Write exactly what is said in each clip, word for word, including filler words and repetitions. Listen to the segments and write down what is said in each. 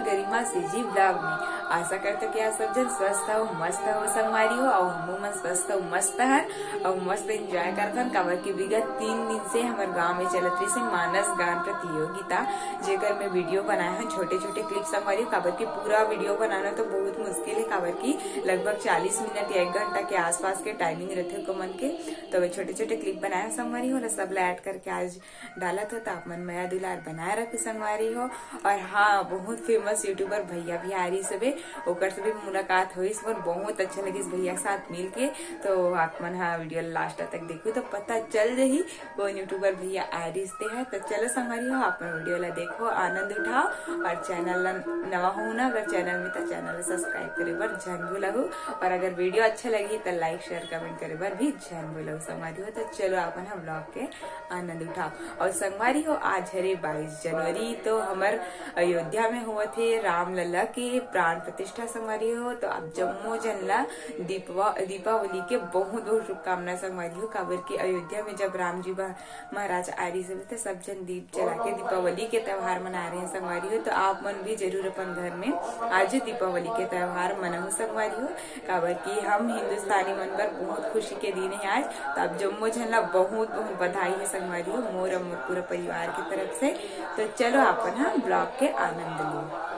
गरिमा CG vlog में। आशा करत हों कि आप सब झन स्वस्थ हो, मस्त हो संगवारी हो, अउ हमू मन स्वस्थ हो, मस्त हन, अउ मस्त enjoy करत हन, काबर कि विगत तीन दिन से हमर गांव में चलत रहिस हे मानस गान प्रतियोगिता, जेकर मैं video बनाए हन छोटे-छोटे clip संगवारी हो, काबर कि पूरा video बनाना तो बहुत मुश्किल हे, काबर कि लगभग चालीस मिनट या एक घंटा के आसपास के timing रहिथे ओकर मन के, तो मैं छोटे-छोटे clip बनाए हन संगवारी हो, ओला सब ला add करके आज डालत हो, तो आप मन मया दुलार बनाए रखो संगवारी हो। और हाँ, बहुत famous YouTuber भैया भी आ रहिस हवे, ओकर से भी मुलाकात होइस मोर, बहुत अच्छा लगिस भैया के साथ मिल के। तो आप मन हा video last तक देखहू तो पता चल जही कौन YouTuber भैया आ रहिस ते हे। तो चलो संगवारी हो, आप मन video ला देखो, आनंद उठाओ, और channel ला नवा हो ना, अगर channel में तो channel ला subscribe करे बर झन भूलहू, और अगर video अच्छा लगही तो like, share, comment करे बर भी झन भूलहू संगवारी हो। तो चलो आप मन हा vlog के आनंद उठाओ। और संगवारी हो, आज हरे बाईस जनवरी, तो हमर अयोध्या में होवत हे रामलला के प्राण प्रतिष्ठा संगवारी हो। तो आप जम्मो झन ला दीपवा-, दीपावली के बहुत बहुत शुभकामना संगवारी हो, काबर कि अयोध्या में जब राम जी बा-, महाराज आए रहिस हे, तो सब झन दीप जला के दीपावली के त्योहार मना रहे हैं संगवारी हो। तो आप मन भी जरूर अपन घर में आज दीपावली के त्योहार मनाहू संगवारी हो, काबर कि हम हिंदुस्तानी मन बर बहुत खुशी के दिन हे आज। तो आप जम्मो झन ला बहुत बहुत बधाई हे संगवारी हो, मोर अउ मोर पूरा परिवार की तरफ से। तो चलो आप मन हा vlog के आनंद लो।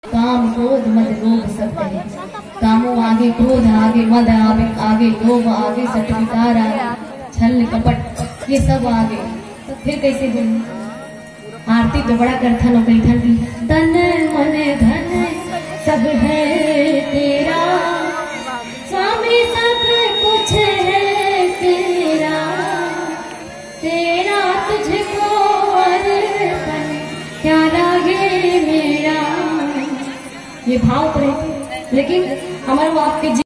काम, क्रोध, मद, लोभ सब कहे। कामो आगे, क्रोध आगे, मद आगे, आगे लोभ आगे, सत विकार आगे, छल कपट, ये सब आगे। तो फिर कैसे बोले? आरती तो बड़ा करथन अउ कहिथन कि तन मन धन सब है तेरा, स्वामी सब कुछ है तेरा, तेरा तुझको अर्पण क्या लागे मेरा। ये भाव पर है। लेकिन हमारे वो आपके जी-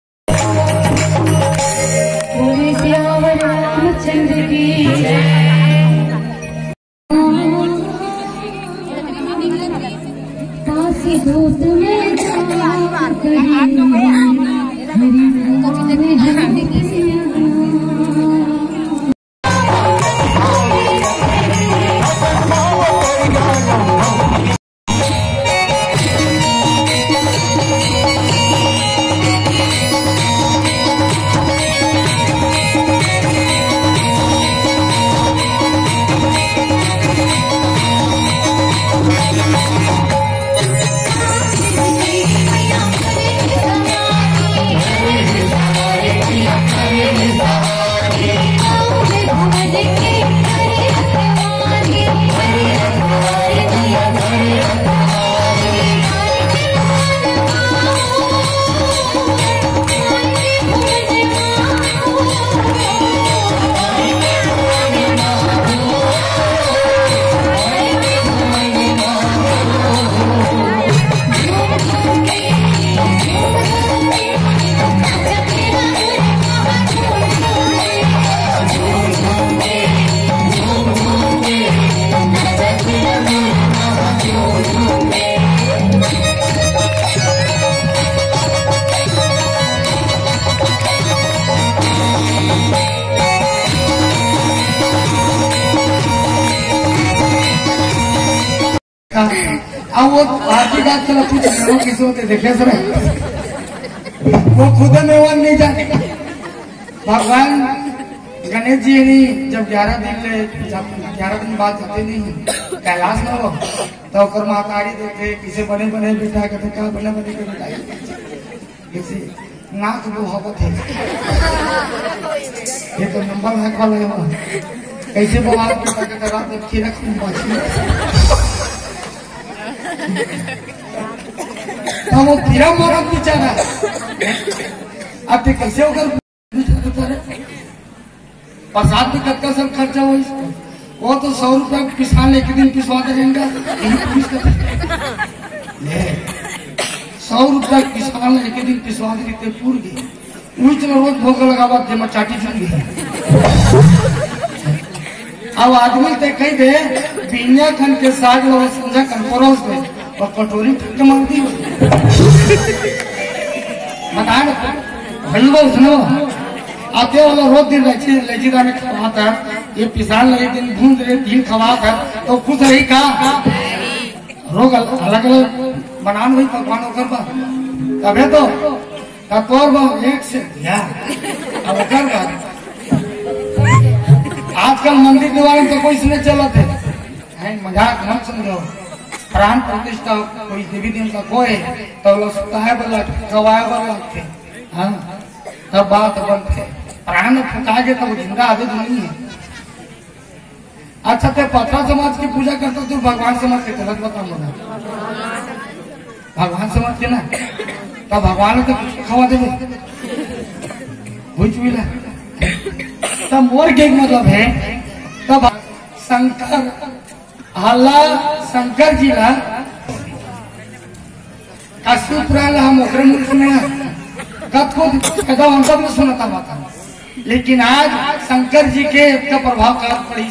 बोले सियावर रामचंद्र की जय। पास दूत में जा करी, हरि नाम हरि किया। वो आरती का चला कुछ मेवा किसी होते देखे सर, वो खुद मेवा नहीं जाने। भगवान गणेश जी नहीं, जब ग्यारह दिन ले, जब ग्यारह दिन बाद जाते नहीं कैलाश में वो, तो ओकर महतारी देखे किसे बने बने बेटा, कहते का बने बने के बेटा, किसी नाक वो हवा थे। ये तो नंबर है कॉल है वो। कैसे बवाल के लगे तो रात में खीरा खूब मछली। तो वो खीरा मरत बेचारा। अब ते कैसे ओकर प्रसाद भी कतका सब खर्चा होइस। वो तो सौ रुपया पिसान एक दिन पिसवा दे रहेंगे, यही पुलिस का। ले, सौ रुपया पिसान एक दिन पिसवा दे रहते पूर गए। उही चलो रोज भोग लगावा दे, मैं चाटी चुन गई। अब आदमी ते कह दे, बिनिया खन के साग लो संझा कन परोस दे, और कटोरी फेंक के मार दी। बता ना, हलवा उसने आते वाला रोज दिन लेची, लेची दाने खवाता, ये पिसान लगे दिन भूंज रहे, दिन खवाता, तो खुश रही का? रोग अल-, अलग अलग बनान हुई पकवान ओकर बा। तबे तो, का तोर बा एक से, या, अब ओकर बा। आजकल मंदिर द्वार में तो कोई सुने चलत है। हैं, मजाक मत समझो। प्राण प्रतिष्ठा कोई देवी देवता को है, तो लोग सुताए वाला, गवाए वाला थे। हाँ, तब बात बनते। प्राण फुका के तब जिंदा आदमी नहीं है। अच्छा, ते पथरा समाज की पूजा करता, तू भगवान समाज के गलत बता मुझे। भगवान समाज के ना, तब भगवान तो कुछ खवा देवे। बुझ मिला। तब मोर के मतलब है, तब शंकर हल्ला शंकर जी ला काशी पुराण ला हम ओकरे मुंह सुने हैं। कब को पैदा हम सब सुनता माता। लेकिन आज शंकर जी के इतना प्रभाव का पड़ी,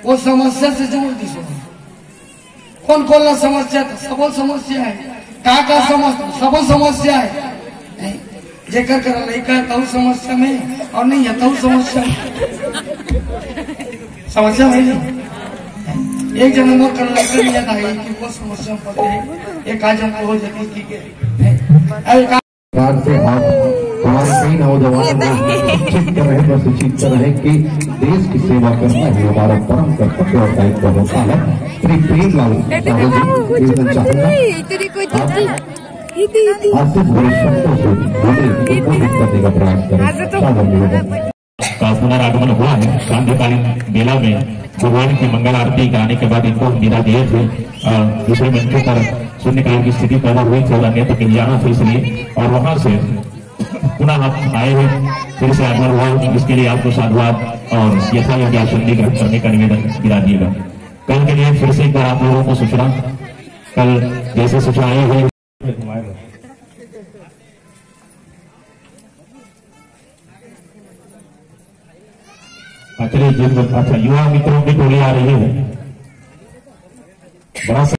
वो समस्या से जोड़ दी सुनो। कौन कौन ला समस्या था? सबल समस्या है। का का समस्या? सबल समस्या है। नहीं। जेकर कर लइका है, तहु समस्या में, और नहीं है, तहु समस्या में। समस्या में नहीं। एक जन मोर कर लइका नहीं था, एक वो समस्या में पड़े। एक आज हमको हो जाती, ठीक है। अरे, का सरकार से आप तमाम कई नौजवानों को शिक्षित कर रहे, प्रशिक्षित कर रहे कि देश की सेवा करना ही हमारा परम कर्तव्य और दायित्व होता है। श्री प्रेमलाल साहू जी, ये मैं चाहूंगा आप आशीष वरिष्ठों से बोले, उनको भी करने का प्रयास करें। साहब जी, का पुनरागमन हुआ है। सांध्यकालीन बेला में भगवान की मंगल आरती कराने के बाद इनको विदा दिए थे। अ, दूसरे मंचों पर शून्यकाल की स्थिति पैदा हुई थी और अन्यत्र कहीं जाना था, इसलिए। और वहां से पुनः आप आए हैं, फिर से आगमन हुआ, इसके लिए आपको साधुवाद और यथा योग्य आसन भी ग्रहण करने का निवेदन विदा दिएगा। कल के लिए फिर से एक बार आप लोगों को सूचना, कल जैसे सूचना आई हुई अच्छा, जिन, अच्छा, युवा मित्रों की टोली आ रही है। बड़ा सा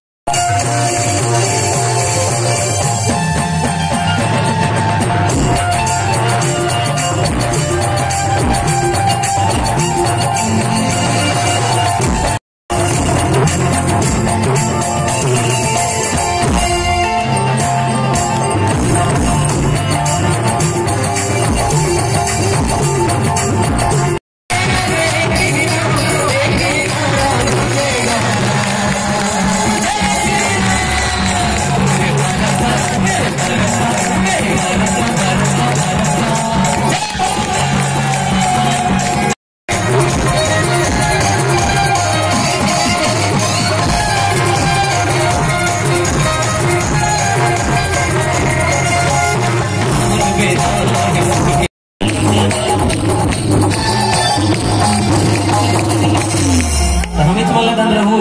तो हमें तो वाला दन रहू।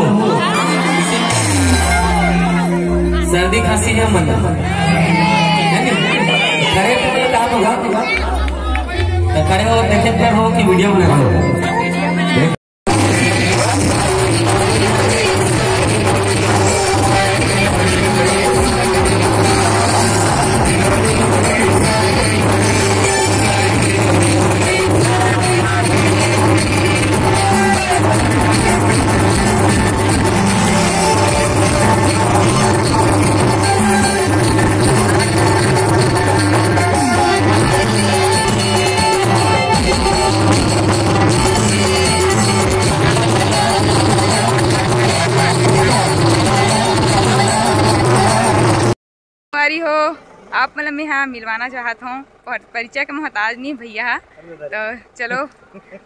सर्दी खांसी है मन। है नहीं? खड़े तो मतलब कहाँ होगा? तो खड़े हो, देखे पर हो कि वीडियो बना रहे हो? आप मन ला मैं हा मिलवाना चाहत हूँ, पर परिचय के मोहताज नहीं भैया हा। तो चलो,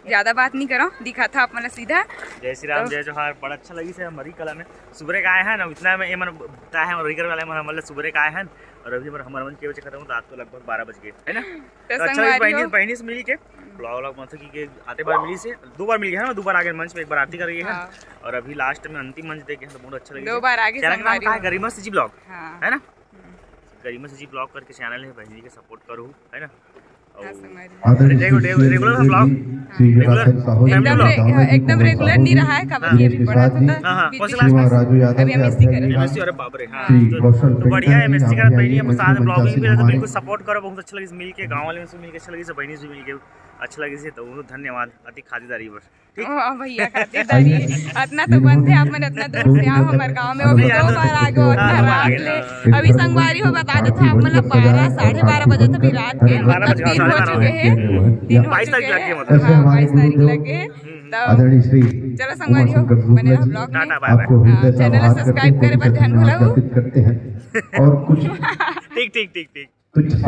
ज्यादा बात नहीं करो, दिखात हूँ आप मन ला सीधा। जय श्री राम, तो जय जोहार। बड़ा अच्छा लगिस हे हमर मरी कला में। सुबेरे का आए हन, इतना में ये मन बताए हैं, मरी कला वाले मन हमर ला सुबेरे का आए हन, और अभी हमर, हमर मन के बजे खत्म हो, तो आज तो लगभग बारह बज गए, है ना? तो तो अच्छा लगिस संगवारी बहिनी, हो। बहिनी से मिल के। ब्लॉग, व्लॉग मतलब कि, कि आते बार मिलिस हे, दो बार मिल गए हैं ना, दो बार आगे मंच पे, एक बार आरती कर गए हैं, हाँ। और अभी लास्ट में अंतिम मंच दे के हैं, तो बहुत अच्छा लगिस दो हे। बार आगे चैनल का नाम संगवारी का है? हो। गरिमा सीजी ब्लॉग, हाँ। है ना? गरिमा सीजी ब्लॉग करके चैनल है, बहिनी के सपोर्ट करो, है ना? हाँ, और संगवारी। अरे, रेगु-, रेगु-, रेगुलर हम ब्लॉग? हाँ। रेगुलर? फैमिली एकदम ब्लॉग? रे-, हाँ, एकदम रेगुलर नहीं रहा है, काबर कि अभी पढ़त होता। हाँ, हाँ, बीटी कौन सी क्लास में? राजू यादव अभी के एमएससी करे। एमएससी, अरे बाप रे, हाँ। श्री तो, कौशल तो बढ़िया है, एमएससी का पहले ही हम साथ में ब्लॉगिंग भी रहता, बिल्कुल सपोर्ट करो, बहुत अच्छा लगिस मिल के, गाँव वाले से मिल के अच्छा लगिस, बहिनी से मिल के अच्छा लगिस, तो बहुत धन्यवाद अति खातिरदारी बर। ठीक? ओ, भैया खातिरदारी, अतना तो बनथे, आप मन अतना दूर से आओ हमर गाँव में, अभी दो बार आ गए, अतना रात ले। अभी संगवारी हो, बता देथों आप मन ला, बारह, साढ़े बारह बजे तो अभी रात के, बारह बजे, तीन हो चुके हैं, तीन हो चुके हैं। बाईस तारीख लग गए, मतलब। हाँ, बाईस तारीख लग गए। तो आदरणीय श्री चलो संगवारी हो, बने रहो ब्लॉग में। टाटा, बाय बाय। आपको हृदय से हाँ, चैनल ला सब्सक्राइब करे बर झन भुलाहू। करते हैं और कुछ ठीक, ठीक, ठीक, ठीक। कुछ